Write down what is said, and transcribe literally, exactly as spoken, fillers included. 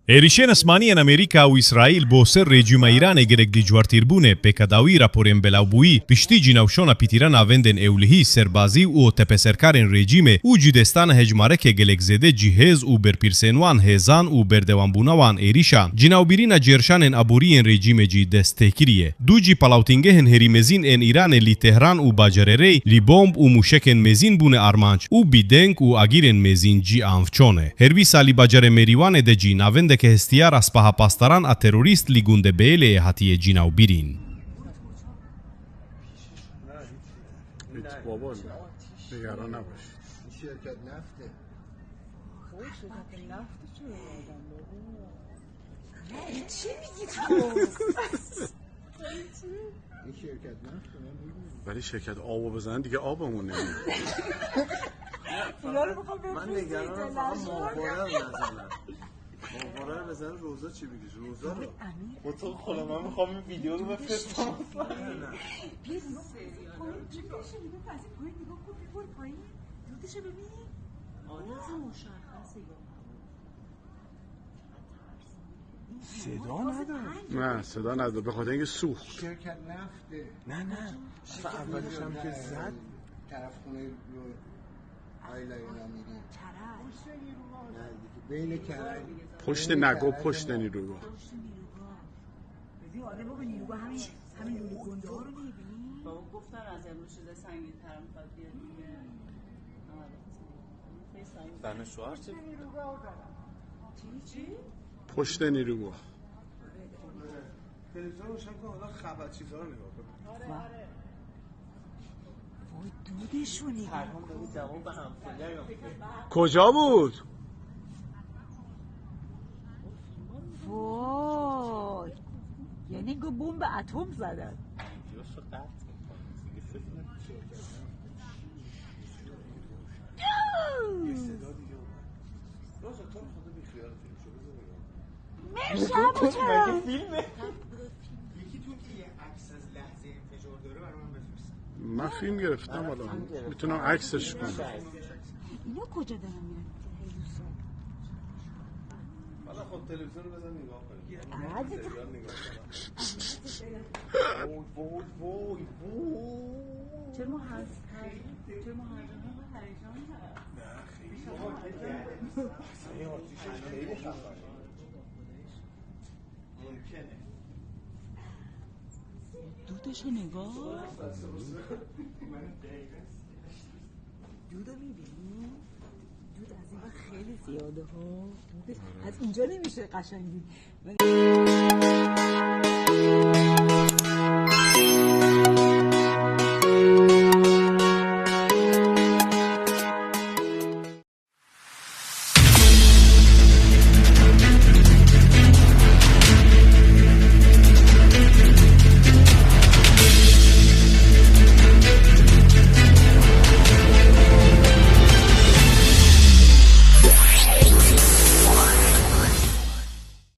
Êrişên esmanî yên Amerîka û Îsraîl bo ser rejîma Îranê gelek dî ciwartîr bûne. Pêka dawî raporên belawbûyî piştî cînawşona pîtîra navendên ewlehî, serbazî û tepeserkarên rejîmê û cî destana hejmareke gelek zêde cî hêz û berpirsên wan, hêzan û berdewambûna wan êrişan. Cînawbîrîna cêrşanên aborî yên rejîmê jî dest tê kiriye. Dû jî palawtîngehên herî mezîn ên Îranê lî Tehran û bajarê rê lî bomb û mûşekên mezîn bûne armanc û bîdeng û agîrên mezîn cî anv çone. Her wî salî bajarê Mêrîwanê de jî navendeke hestiyar a Spaha Pastaran a terorîst lî gundê Bêleyê hatiye cînawbîrîn. Hiç baba, nigaran nebûş. Şirket nefte. Şirket nefte çi? Ne, çi mi gidiyoruz? این شرکت نفته، من می‌دونم. ولی شرکت آب و بزنن دیگه آبمون نمیاد. Bunları bu kadar من نگرانم، فقط ماهواره رو نزنن. ماهواره رو بزنن، روزا چی می‌گی؟ روزا رو. امیر. با تو خودم، من می‌خوام این ویدیو رو بفرستم. نه، نه. بیا نگاه کن. پایین چی می‌شه؟ نگاه کن، از این پایین نگاه کن، ببر پایین. دودشو ببین. آره. چه مشخصه یا. صدا نداره. نه، صدا نداره، به خاطر اینکه سوخت. شرکت نفته. نه، نه. اصلاً اولش هم که زد. طرف خونه رو آیلا اینا می‌ریم. کرج. نه دیگه، بین کرج. پشت نگو، پشت نیروگاه. پشت نیروگاه. ببین، آره بابا، نیروگاه همین، همین لوله گنده ها رو می‌بینی؟ بابا گفتن از امروز شده سنگین‌تر می‌خواد بیاد دیگه. آره. خیلی سنگین. زن شوهر چی؟ چی، چی؟ پشت نیروگاه. تلویزیون روشن کن، حالا خبر چیزا رو نگاه کن. آره، آره. وای، دودشو نگاه کن. کجا بود؟ وای. یعنی انگار بمب اتم زدن. یه صدا دیگه اومد. راجا، تو رو خدا بی خیال فیلم شو، بذار نگاه کنم. مرسی، ابو چرا؟ مگه فیلمه؟ یکیتون که یه عکس از لحظهٔ انفجار داره، برای من بفرست. من فیلم گرفتم حالا. می‌تونم عکسش کنم. اینا کجا دارن می‌رن؟ حالا خب، تلویزیون رو بزن نگاه کنیم. من سریال نگاه کنم. وای، وای، وای، وای. چرا ما هر، هر، چرا ما هر جا هیجان هست؟ نه، خیلی. اصلاً آتیشش خیلی خفنه. ممکنه. دودش نگاه. دودو می‌بینی؟ دود از این خیلی زیاده ها. دود از اینجا نمیشه قشنگ دید.